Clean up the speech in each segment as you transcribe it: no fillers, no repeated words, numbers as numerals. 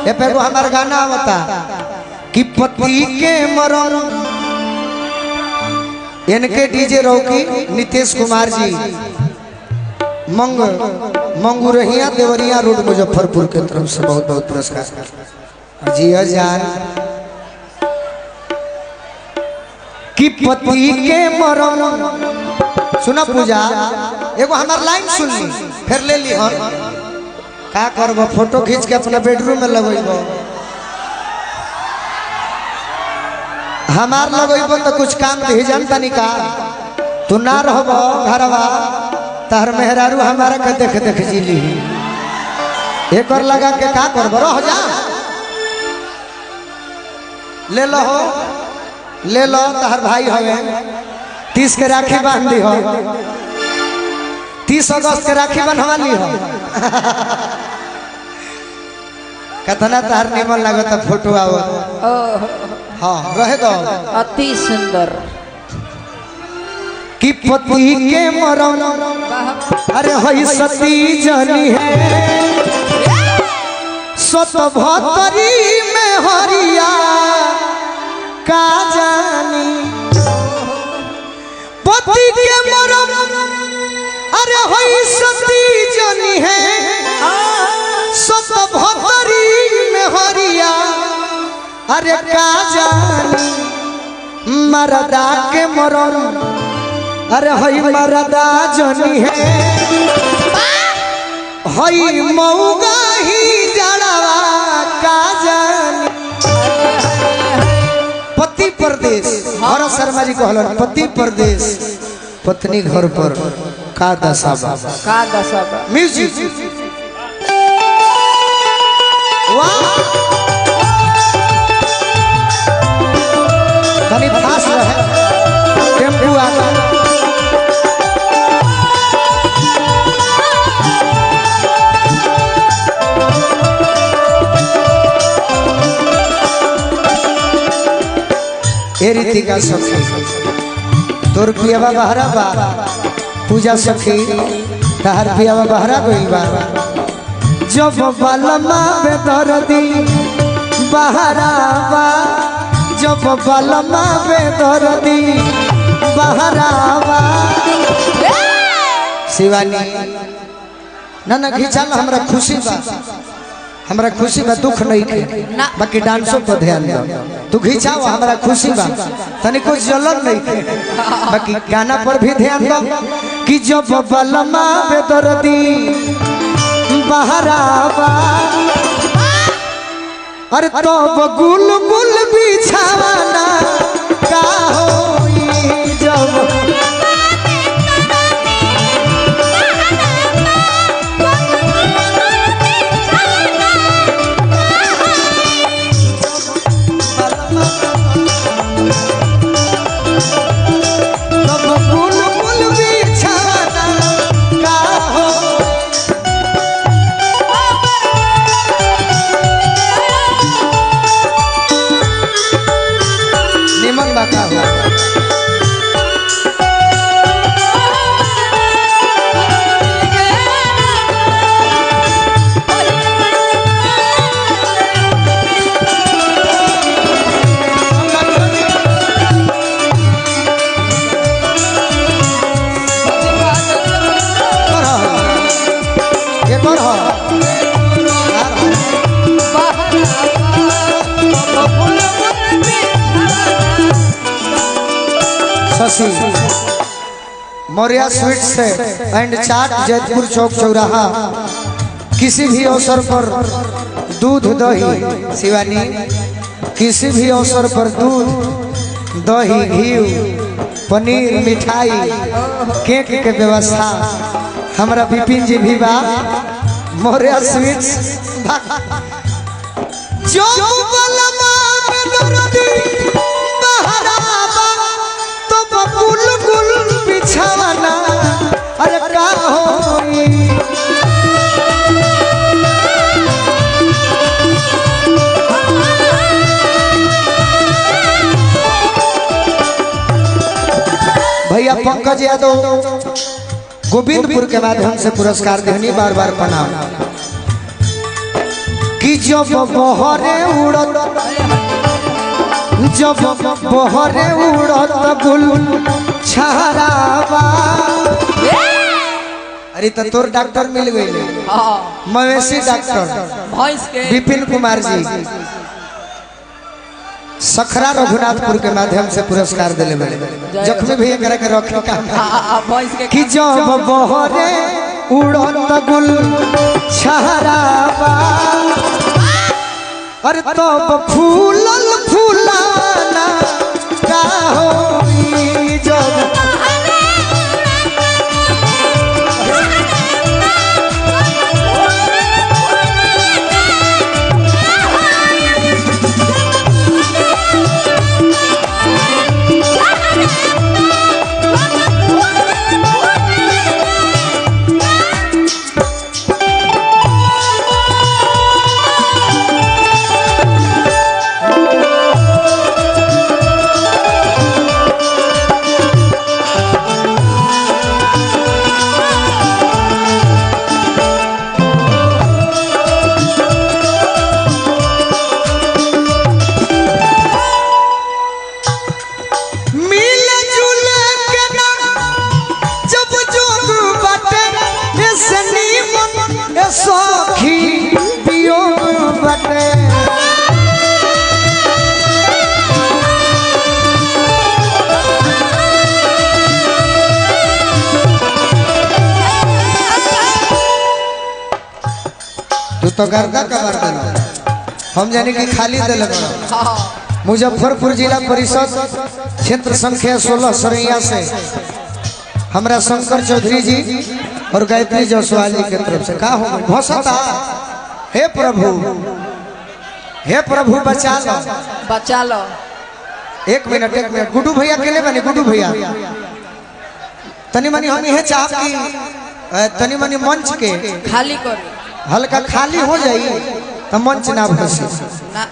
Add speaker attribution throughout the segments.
Speaker 1: ए पे एगो हमार गाना आवता कि पति के मरम। इनके डीजे रौकी नितेश कुमार जी, मंग मंगुरहिया देवरिया रोड मुजफ्फरपुर के तरफ से बहुत बहुत पुरस्कार। जी जान कि पति के मरम। सुना पूजा, एगो हमार लाइन सुन ली फिर ले ली। हम का करब, फोटो खींच के अपना बेडरूम में लगेबो। हमार लगेबो तो कुछ काम दे जानता नहीं का। तू ना रहबो घरवा तहर मेहरारू हमारा के देख देख जीली। एक और लगा के का करब, रह जा ले लो हो, ले लो तहर भाई हवे। 30 के राखी बांध दी हो, 30 अगस्त के राखी बंधवा ली हो। कतना तहर निमन लागत फोटो आवत। हाँ रहे दो,
Speaker 2: अति सुंदर।
Speaker 1: कि पति के मरम अरे हई सती जनी है, सत भतरी में हरिया का जानी। पति के मरम अरे हई सती जनी है, सत भतरी में हरिया अरे का जानी। मरदा के मरम अरे हई मरदा जनी है, हई मऊगा ही जड़वा का जानी। पति परदेश, भरत शर्मा जी कहलन पति परदेश पत्नी घर पर का दशा बा,
Speaker 2: का दशा बा।
Speaker 1: म्यूजिक वाह, तनी फास्ट रहे टेम्पू आता। ए रीतिका सखी तोर पियावा बहरा बा, पूजा सखी तहर पियावा बहरा गइल बा। जब बलमा बेदर्दी बहरा बा, जब बलमा बेदर्दी बहरा बा। शिवानी ना ना खींचा में हमरा खुशी बा, हमरा खुशी बा, दुख नहीं के। बाकी डांसो पर ध्यान दो, तू खींचाओ हमरा खुशी बा, तनिको जलन नहीं के। बाकी गाना पर भी ध्यान दो कि जब बलमा बेदर्दी बहरा बा, अरे तो गुल गुल बिछावाना का होई। जब गुल गुल बिछावाना का हो। निमन बाका हो। शशि मौर्या स्वीट्स से एंड चाट जैतपुर चौक चौराहा। किसी भी अवसर पर दूध दही शिवानी, किसी भी अवसर पर दूध दही घी पनीर मिठाई केक के व्यवस्था हमारा विपिन जी भी बा मौर्या स्वीट्स। जो बलमा में दर्दी बहराबा तो बकुल गुल बिछाना अरे का होई। भैया पंकज यादव गोविंदपुर के माध्यम से पुरस्कार देनी, बार बार प्रणाम। कि जब बहरे उड़त, जब बहरे उड़त गुल छहरावा। अरे तो तोर डॉक्टर मिल गई,
Speaker 2: हाँ
Speaker 1: मवेशी डॉक्टर
Speaker 2: भैंस के
Speaker 1: विपिन कुमार जी सखरा रघुनाथपुर के माध्यम से पुरस्कार दिले बड़े। जख्मी भैया करे के रखे का
Speaker 2: हाँ, भैंस के
Speaker 1: कि जब बहरे उड़त गुल छहरावा, अरे तब फूलल फूलाना का होई। जब मिल जुले के ना जब जोग बटे, ऐसे नीमन ए सखी वियोग बटे। तू तो गर्दा कबर दिला, हम जाने की खाली दिल।
Speaker 2: हाँ
Speaker 1: मुजफ्फरपुर जिला परिषद क्षेत्र संख्या 16 सरैया से हमरा शंकर चौधरी जी और गायत्री जायसवाल जी के तरफ से का हो घोषता। हे प्रभु, हे प्रभु बचा लो,
Speaker 2: बचा लो।
Speaker 1: एक मिनट, एक मिनट, गुड्डू भैया अकेले बने। गुड्डू भैया तनी मनी हम यह चाहब कि तनी मनी मंच के
Speaker 2: खाली कर,
Speaker 1: हल्का खाली हो जाई तो मंच ना फंसे
Speaker 2: ना।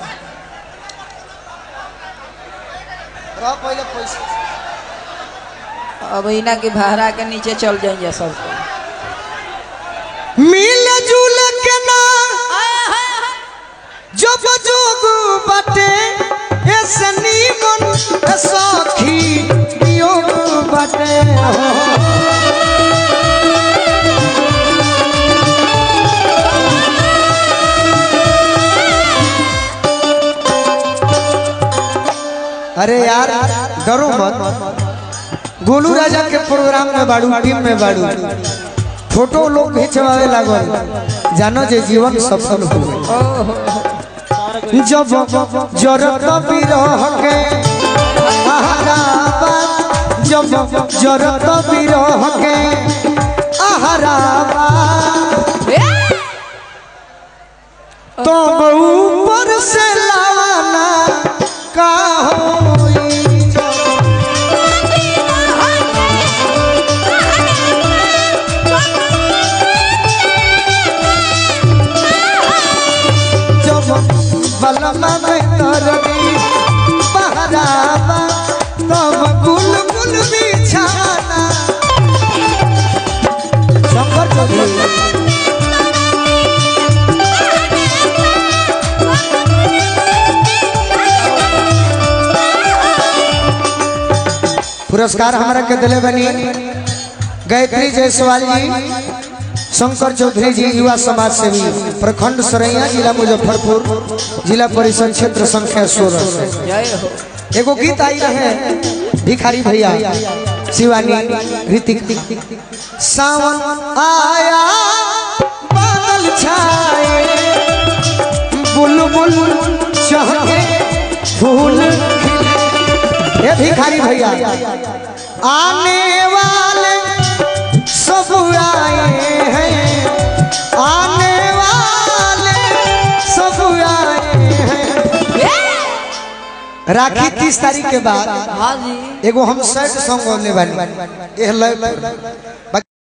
Speaker 2: अब इना के भाड़ा के नीचे चल जाएंगे सब।
Speaker 1: मिल जुल के ना जब जोग बटे, ऐसे नीमन सखी वियोग बटे। अरे यार डरो मत, गोलू राजा के प्रोग्राम में बाड़ू, टीम में बाड़ू, फोटो लोग खिंचवावे लागल, जानो जे जीवन सफल हो गए। जब जरत बिरह के आहाराबा, जब जरत बिरह के आहाराबा, तो ऊपर से लावाना का होई। जब बलमा में तरनी बहरावा, तब गुल गुल बिछाना। शंकर चौधरी पुरस्कार हमारा के दिले बनी गायत्री जायसवाल जी, शंकर चौधरी जी, युवा समाज सेवी, प्रखंड सरैया, जिला मुजफ्फरपुर, जिला परिषद क्षेत्र संख्या 16।
Speaker 2: जय हो।
Speaker 1: एगो गीत आई रहे भिखारी भैया, शिवानी, ऋतिक। सावन आया बादल छाए, बुलबुल चहके फूल खिले। ये भिखारी भैया, आने वाले सब आए हैं, आने वाले सब आए हैं। राखी 30 तारीख के बाद
Speaker 2: हाँ जी
Speaker 1: एगो हम सैड सॉन्ग गाने वाली।